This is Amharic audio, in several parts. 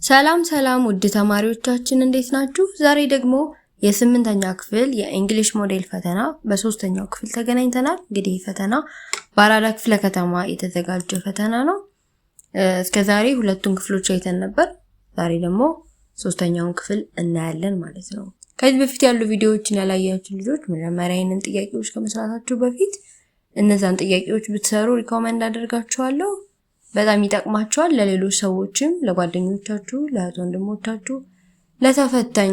ሰላም ሰላም ውድ ተማሪዎቻችን፣ እንዴት ናችሁ? ዛሬ ደግሞ የስምንተኛ ክፍል የ English ሞዴል ፈተና በሶስተኛው ክፍል ተገናኝተናል። እንግዲህ ይህ ፈተና በአራዳ ክፍለ ከተማ የተዘጋጀ ፈተና ነው። እስከ ዛሬ ሁለቱን ክፍሎች አይተን ነበር። ዛሬ ደግሞ ሶስተኛውን ክፍል እናያለን ማለት ነው። ከዚህ በፊት ያሉ ቪዲዮዎችን ያላያችሁ ልጆች መጀመሪያ ይህንን ጥያቄዎች ከመስራታችሁ በፊት እነዛን ጥያቄዎች ብትሰሩ recommend አደርጋችኋለሁ። በጣም ይጠቅማችኋል። ለሌሎች ሰዎችም፣ ለጓደኞቻችሁ፣ ለእህት ወንድሞቻችሁ፣ ለተፈታኝ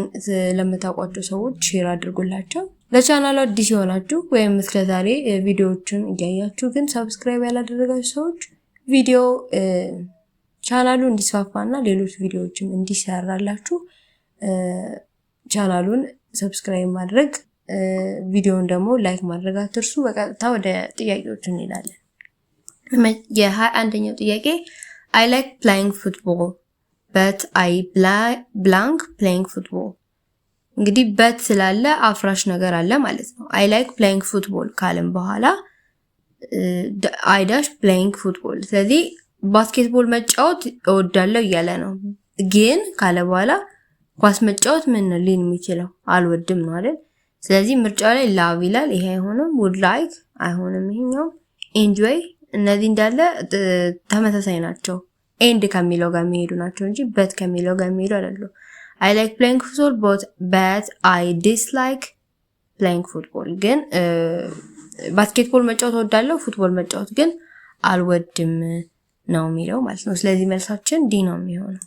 ለምታውቋቸው ሰዎች share አድርጉላቸው። ለቻናሉ አዲስ የሆናችሁ ወይም እስከዛሬ ቪዲዮዎችን እያያችሁ ግን subscribe ያላደረጋችሁ ሰዎች ቪዲዮ ቻናሉ እንዲስፋፋና ሌሎች ቪዲዮዎችም እንዲሰራላችሁ ቻናሉን subscribe ማድረግ፣ ቪዲዮውን ደግሞ like ማድረግ አትርሱ። በቀጥታ ወደ ጥያቄዎቹ እንሄዳለን። የ21ኛው ጥያቄ "I like playing football, but I blank playing football።" እንግዲህ but ስላለ አፍራሽ ነገር አለ ማለት ነው። "I like playing football" ካለም በኋላ "I dash playing football።" ስለዚህ basketball መጫወት እወዳለሁ እያለ ነው። ግን ካለ በኋላ ኳስ መጫወት ምን ነው ሊል የሚችለው? አልወድም ነው አይደል? ስለዚህ ምርጫው ላይ love ይላል። ይሄ አይሆንም። Would like አይሆንም። ይሄኛው enjoy፣ እነዚህ እንዳለ ተመሳሳይ ናቸው። And ከሚለው ጋር የሚሄዱ ናቸው እንጂ but ከሚለው ጋር የሚሄዱ አይደሉም። "I like playing football, but I dislike playing football።" ግን basketball መጫወት እወዳለሁ፣ football መጫወት ግን አልወድም ነው የሚለው ማለት ነው። ስለዚህ መልሳችን D ነው የሚሆነው።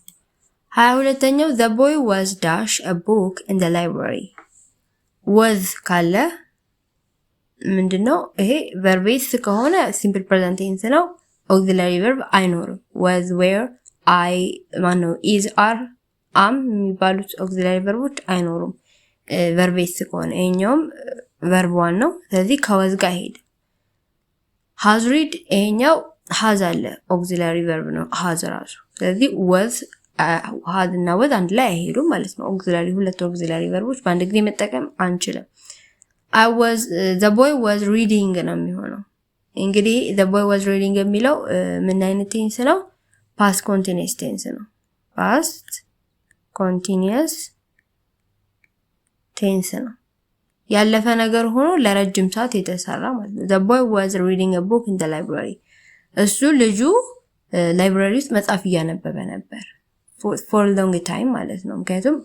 22ኛው "The boy was dash a book in the library።" Was ካለ ምንድነው ይሄ? Verb s ከሆነ simple present tense ነው። Auxiliary verb አይኖርም። Was፣ were፣ I ማነው is፣ are፣ am የሚባሉት auxiliary verb ኦች አይኖሩም verb s ከሆነ። ይሄኛውም verb one ነው። ስለዚህ ከ was ጋር አይሄድም። Has read፣ ይሄኛው has አለ፣ auxiliary verb ነው has ራሱ። ስለዚህ was፣ has እና was አንድ ላይ አይሄዱም ማለት ነው። Auxiliary፣ ሁለት auxiliary verb ኦች በአንድ ጊዜ መጠቀም አንችልም። I was "The boy was reading" ነው የሚሆነው። እንግዲህ "the boy was reading" የሚለው ምን አይነት tense ነው? Past continuous tense ነው። Past continuous tense ነው። ያለፈ ነገር ሆኖ ለረጅም ሰዓት የተሰራ ማለት ነው። "The boy was reading a book in the library።" እሱ ልጁ library ውስጥ መጽሐፍ እያነበበ ነበር for long time ማለት ነው። ምክንያቱም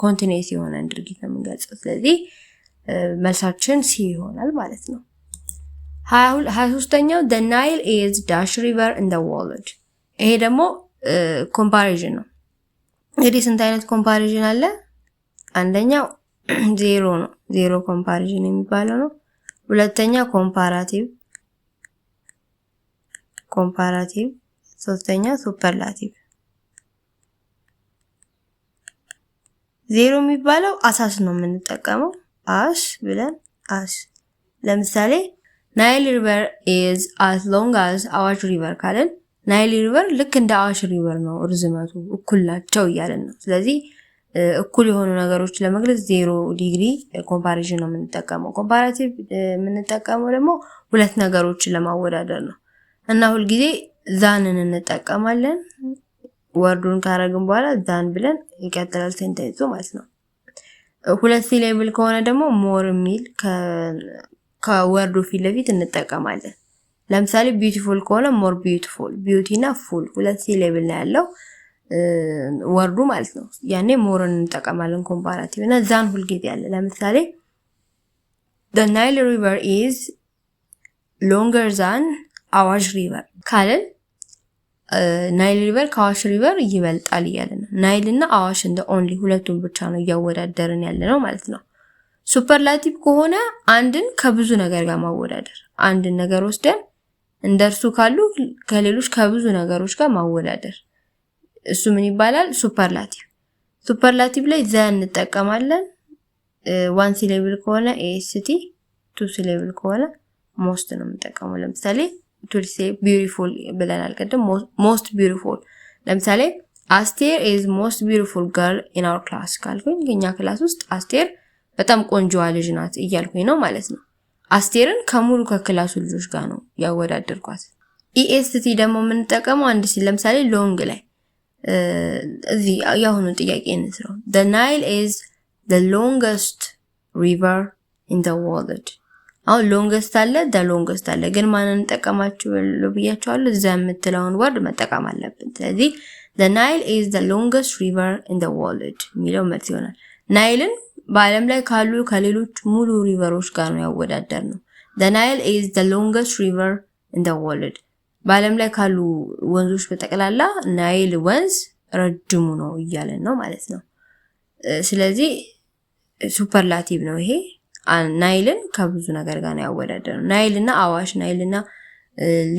continuous የሆነ ድርጊት ነው የምንገልጸው። ስለዚህ መልሳችን C ይሆናል ማለት ነው። 23ኛው "The Nile is dash river in the world።" ይሄ ደግሞ comparison ነው። እንግዲህ ስንት አይነት comparison አለ? አንደኛው ዜሮ ነው፣ zero comparison የሚባለው ነው። ሁለተኛ comparative፣ ሶስተኛ superlative። ዜሮ የሚባለው as as ነው የምንጠቀመው፣ as ብለን as። ለምሳሌ "Nile River is as long as Awash River" ካለን Nile River ልክ እንደ አዋሽ River ነው ርዝመቱ፣ እኩል ናቸው እያለን ነው። ስለዚህ እኩል የሆኑ ነገሮች ለመግለጽ zero degree comparison ነው የምንጠቀመው። Comparative የምንጠቀመው ደግሞ ሁለት ነገሮችን ለማወዳደር ነው እና ሁልጊዜ than ን እንጠቀማለን። Word ኡን ካረግን በኋላ than ብለን ይቀጥላል sentence ኡ ማለት ነው። ሁለት syllable ከሆነ ደግሞ more የሚል ከ word ኡ ፊት ለፊት እንጠቀማለን። ለምሳሌ beautiful ከሆነ more beautiful፣ beauty እና ful ሁለት syllable ነው ያለው word ኡ ማለት ነው። ያኔ more ን እንጠቀማለን comparative እና than ሁልጊዜ አለ። ለምሳሌ "The Nile River is longer than Awash River" ካልን Nile River ከአዋሽ River ይበልጣል እያለ ነው። ናይል እና አዋሽ እንደ only ሁለቱን ብቻ ነው እያወዳደርን ያለ ነው ማለት ነው። Superlative ከሆነ አንድን ከብዙ ነገር ጋር ማወዳደር፣ አንድን ነገር ወስደን እንደርሱ ካሉ ከሌሎች ከብዙ ነገሮች ጋር ማወዳደር፣ እሱ ምን ይባላል? Superlative። Superlative ላይ the እንጠቀማለን። One syllable ከሆነ est፣ two syllable ከሆነ most ነው የምንጠቀመው። ለምሳሌ beautiful ብለናል ቅድም፣ most beautiful። ለምሳሌ "አስቴር is most beautiful girl in our class" ካልኩኝ የኛ class ውስጥ አስቴር በጣም ቆንጆዋ ልጅ ናት እያልኩኝ ነው ማለት ነው። አስቴርን ከሙሉ ከ class ኡ ልጆች ጋር ነው ያወዳደርኳት። est ደግሞ የምንጠቀመው አንድ ሲል ለምሳሌ long ላይ እዚህ የአሁኑን ጥያቄ እንስራው። The Nile is the longest river in the world። አሁን longest አለ፣ the longest አለ። ግን ማንን እንጠቀማችሁ ብያቸዋለሁ? The የምትለውን word መጠቀም አለብን። ስለዚህ the Nile is the longest river in the world የሚለው መልስ ይሆናል። ናይልን በዓለም ላይ ካሉ ከሌሎች ሙሉ river ኦች ጋር ነው ያወዳደርነው። The Nile is the longest river in the world። በዓለም ላይ ካሉ ወንዞች በጠቅላላ ናይል ወንዝ ረጅሙ ነው እያለን ነው ማለት ነው። ስለዚህ superlative ነው ይሄ። ናይልን ከብዙ ነገር ጋር ነው ያወዳደርነው። ናይል እና አዋሽ፣ ናይል እና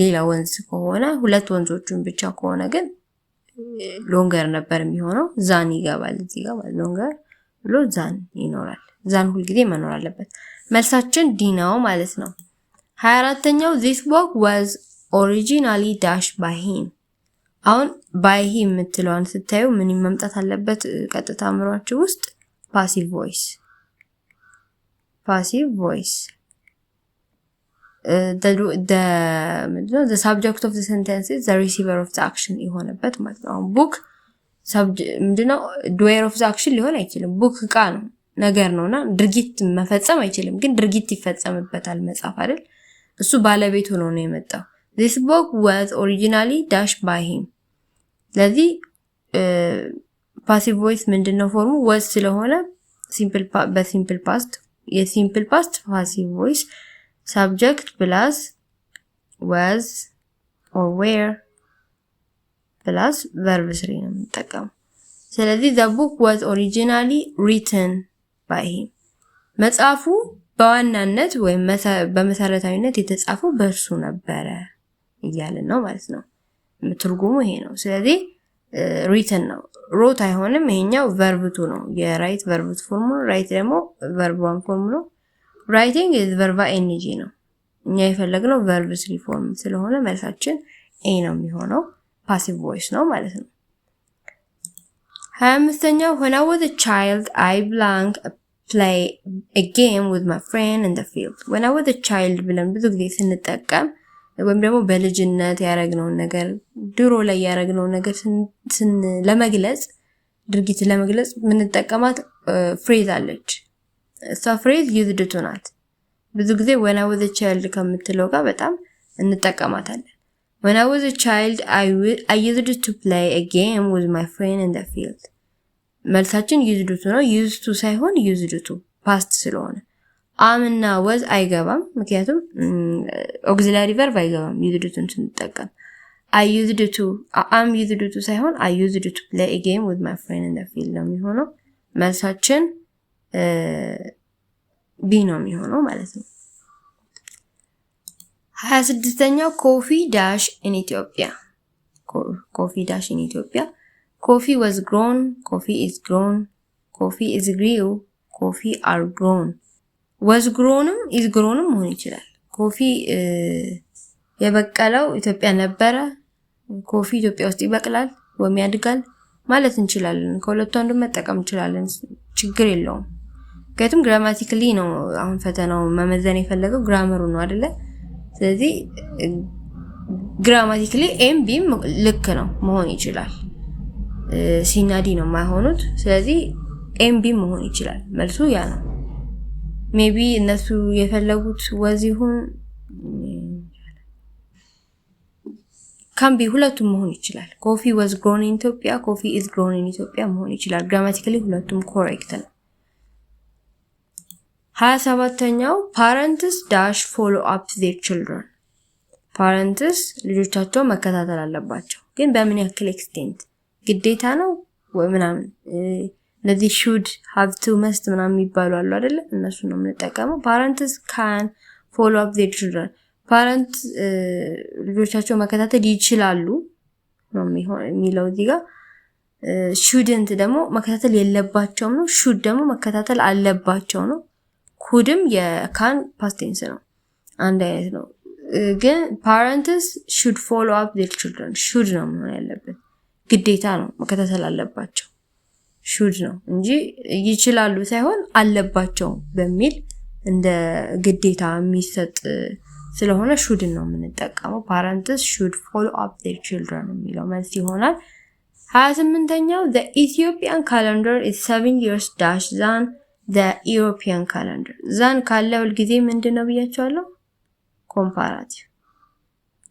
ሌላ ወንዝ ከሆነ፣ ሁለት ወንዞቹን ብቻ ከሆነ ግን longer ነበር የሚሆነው። Than ይገባል እዚህ ጋር፣ longer ብሎ than ይኖራል። Than ሁልጊዜ መኖር አለበት። መልሳችን D ነው ማለት ነው። 24ኛው፣ this book was originally dash by him። አሁን by him የምትለዋን ስታዩ ምን መምጣት አለበት? ቀጥታ አእምሯችሁ ውስጥ passive voice፣ passive voice፣ the subject of the sentence is the receiver of the action የሆነበት ማለት ነው። አሁን book ምንድነው? Doer of the action ሊሆን አይችልም። Book እቃ ነው፣ ነገር ነውና ድርጊት መፈጸም አይችልም፣ ግን ድርጊት ይፈጸምበታል መጽሐፍ አይደል? እሱ ባለቤት ሆኖ ነው የመጣው። This book was originally dash by him። ስለዚህ passive voice ምንድነው form ኡ? Was ስለሆነ simple በ simple past፣ የ simple past passive voice subject plus was or were plus verb three ነው የምንጠቀመው። ስለዚህ the book was originally written by him፣ መጽሐፉ በዋናነት ወይም በመሰረታዊነት የተጻፈው በእርሱ ነበረ እያልን ነው ማለት ነው። ትርጉሙ ይሄ ነው። ስለዚህ written ነው፣ wrote አይሆንም። ይሄኛው verb two ነው። የ write verb two form ኡ ነው። Write ደግሞ verb one form ነው። Writing verb ing ነው። እኛ የፈለግነው verb three form ስለሆነ መልሳችን A ነው የሚሆነው። Passive voice ነው ማለት ነው። 25ኛው፣ when I was a child I blank play a game with my friend in the field። When I was a child ብለን ብዙ ጊዜ ስንጠቀም ወይም ደግሞ በልጅነት ያደረግነውን ነገር፣ ድሮ ላይ ያደረግነውን ነገር ለመግለጽ፣ ድርጊት ለመግለጽ የምንጠቀማት phrase አለች። እሷ phrase used to ናት። ብዙ ጊዜ when I was a child ከምትለው ጋር በጣም እንጠቀማታለን። When I was a child I used to play a game with my friend in the field። መልሳችን used to ነው። Use to ሳይሆን used to past ስለሆነ am እና was አይገባም። ምክንያቱም auxiliary verb አይገባም used to ን ስንጠቀም። I used to፣ am used to ሳይሆን I used to play a game with my friend in the field ነው የሚሆነው። መልሳችን B ነው የሚሆነው ማለት ነው። 26ኛው፣ coffee dash in Ethiopia፣ coffee dash in Ethiopia፣ coffee was grown፣ coffee is grown፣ coffee is grew፣ coffee are grown። Was grown ም is grown ም መሆን ይችላል። Coffee የበቀለው ኢትዮጵያ ነበረ። Coffee ኢትዮጵያ ውስጥ ይበቅላል ወይም ያድጋል ማለት እንችላለን። ከሁለቱ አንዱ መጠቀም እንችላለን። ችግር የለውም። ምክንያቱም grammatically ነው አሁን ፈተናው መመዘን የፈለገው፣ grammar ኡ ነው አይደለ? ስለዚህ grammatically A ም B ም ልክ ነው፣ መሆን ይችላል። C ና D ነው የማይሆኑት። ስለዚህ A ም B ም መሆን ይችላል። መልሱ ያ ነው። Maybe እነሱ የፈለጉት was ይሁን፣ can be ሁለቱም መሆን ይችላል። Coffee was grown in Ethiopia፣ coffee is grown in Ethiopia መሆን ይችላል። Grammatically ሁለቱም correct ነው። 27ኛው፣ parents dash follow up their children። Parents ልጆቻቸውን መከታተል አለባቸው፣ ግን በምን ያክል extent ግዴታ ነው ወይ ምናምን፣ እነዚህ should፣ have to፣ must ምናምን የሚባሉ አሉ አይደለ? እነሱ ነው የምንጠቀመው። Parents can follow up their children፣ parent ልጆቻቸው መከታተል ይችላሉ ነው የሚለው እዚህ ጋር። Shouldn't ደግሞ መከታተል የለባቸውም ነው። Should ደግሞ መከታተል አለባቸው ነው። Could ም የ can past tense ነው፣ አንድ አይነት ነው። ግን parents should follow up their children should ነው መሆን ያለበት፣ ግዴታ ነው፣ መከታተል አለባቸው። Should ነው እንጂ ይችላሉ ሳይሆን አለባቸው በሚል እንደ ግዴታ የሚሰጥ ስለሆነ should ን ነው የምንጠቀመው። Parents should follow up their children የሚለው መልስ ይሆናል። 28ኛው፣ the Ethiopian calendar is 7 years dash than the European calendar። Than ካለ ሁልጊዜ ምንድን ነው ብያችኋለሁ? Comparative።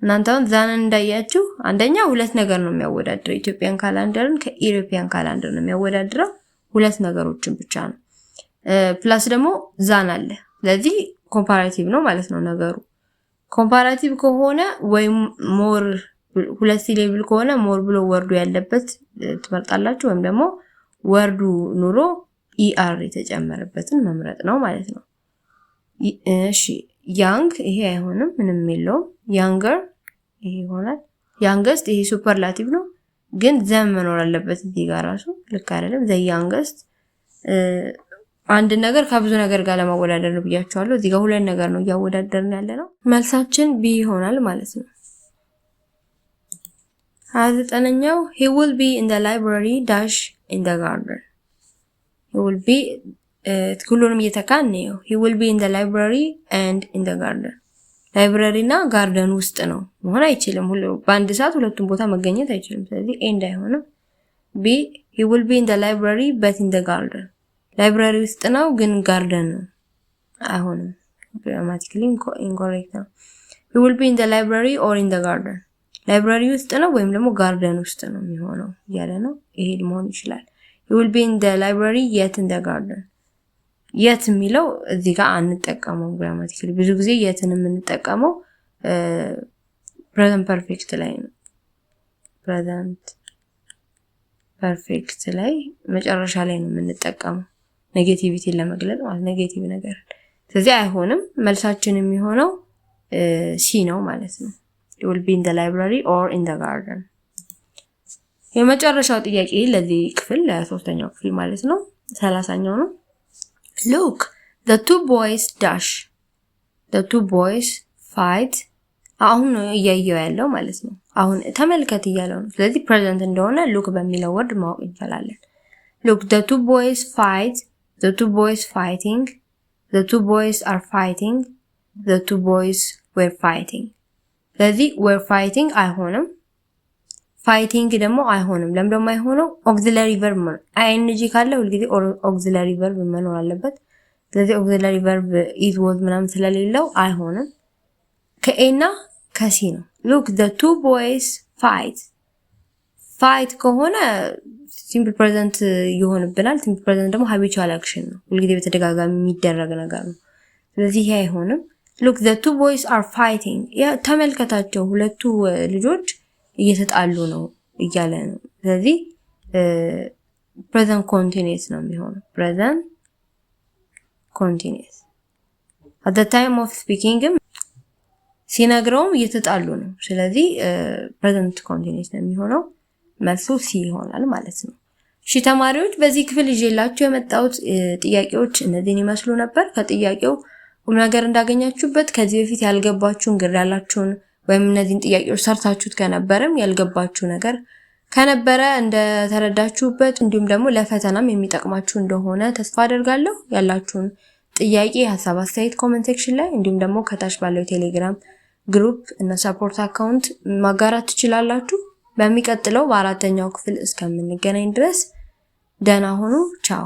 እናንተ አሁን than ን እንዳያችሁ አንደኛ ሁለት ነገር ነው የሚያወዳድረው። Ethiopian calendar ን ከ European calendar ነው የሚያወዳድረው። ሁለት ነገሮችን ብቻ ነው። Plus ደግሞ than አለ። ስለዚህ comparative ነው ማለት ነው ነገሩ። Comparative ከሆነ ወይም more፣ ሁለት syllable ከሆነ more ብሎ word ኡ ያለበት ትመርጣላችሁ፣ ወይም ደግሞ word ኡ ኑሮ er የተጨመረበትን መምረጥ ነው ማለት ነው። እሺ፣ young ይሄ አይሆንም፣ ምንም የለውም። Younger ይሄ ይሆናል። Youngest ይሄ superlative ነው፣ ግን the መኖር አለበት እዚህ ጋር ራሱ ልክ አይደለም። The youngest አንድ ነገር ከብዙ ነገር ጋር ለማወዳደር ነው ብያችኋለሁ። እዚህ ጋር ሁለት ነገር ነው እያወዳደርን ያለ ነው። መልሳችን B ይሆናል ማለት ነው። 29ኛው፣ he will be in the library dash in the garden። He will be፣ ሁሉንም እየተካ እንየው። He will be in the library and in the garden። Library እና garden ውስጥ ነው መሆን አይችልም። ሁሉ በአንድ ሰዓት ሁለቱም ቦታ መገኘት አይችልም። ስለዚህ and አይሆንም። B፣ he will be in the library but in the garden። Library ውስጥ ነው ግን garden ነው፣ አይሆንም። Grammatically incorrect ነው። He will be in the library or in the garden። Library ውስጥ ነው ወይም ደግሞ garden ውስጥ ነው የሚሆነው እያለ ነው። ይሄ መሆን ይችላል። He will be in the library yet in the garden። Yet የሚለው እዚህ ጋር አንጠቀመውም። Grammatically ብዙ ጊዜ yet ን የምንጠቀመው present perfect ላይ ነው። Present perfect ላይ መጨረሻ ላይ ነው የምንጠቀመው negativity ን ለመግለጽ ማለት፣ negative ነገር። ስለዚህ አይሆንም። መልሳችን የሚሆነው C ነው ማለት ነው። It will be in the library or in the garden። የመጨረሻው ጥያቄ ለዚህ ክፍል፣ ለሶስተኛው ክፍል ማለት ነው፣ 30ኛው ነው። Look, the two boys dash፣ the two boys fight። አሁን ነው እያየው ያለው ማለት ነው። አሁን ተመልከት እያለው ነው። ስለዚህ present እንደሆነ look በሚለው word ማወቅ እንችላለን። Look, the two boys fight፣ the two boys fighting፣ the two boys are fighting፣ the two boys were fighting። ስለዚህ were fighting አይሆንም። Fighting ደግሞ አይሆንም። ለምን ደግሞ አይሆነው? Auxiliary verb ing ካለ ሁልጊዜ auxiliary verb መኖር አለበት። ስለዚህ auxiliary verb is፣ was ምናምን ስለሌለው አይሆንም። ከ A እና ከ C ነው። Look, the two boys fight። Fight ከሆነ simple present ይሆንብናል። Simple present ደግሞ habitual action ነው፣ ሁልጊዜ በተደጋጋሚ የሚደረግ ነገር ነው። ስለዚህ ይሄ አይሆንም። Look, the two boys are fighting፣ ተመልከታቸው ሁለቱ ልጆች እየተጣሉ ነው እያለ ነው። ስለዚህ present continuous ነው የሚሆነው። Present continuous፣ at the time of speaking ም ሲነግረውም እየተጣሉ ነው። ስለዚህ present continuous ነው የሚሆነው። መልሱ C ይሆናል ማለት ነው። እሺ ተማሪዎች፣ በዚህ ክፍል ይዤላችሁ የመጣሁት ጥያቄዎች እነዚህን ይመስሉ ነበር። ከጥያቄው ቁም ነገር እንዳገኛችሁበት፣ ከዚህ በፊት ያልገባችሁን፣ ግር ያላችሁን ወይም እነዚህን ጥያቄዎች ሰርታችሁት ከነበረም ያልገባችሁ ነገር ከነበረ እንደተረዳችሁበት እንዲሁም ደግሞ ለፈተናም የሚጠቅማችሁ እንደሆነ ተስፋ አደርጋለሁ። ያላችሁን ጥያቄ፣ ሀሳብ፣ አስተያየት comment section ላይ እንዲሁም ደግሞ ከታች ባለው ቴሌግራም group እና support account ማጋራት ትችላላችሁ። በሚቀጥለው በአራተኛው ክፍል እስከምንገናኝ ድረስ ደህና ሁኑ። ቻው።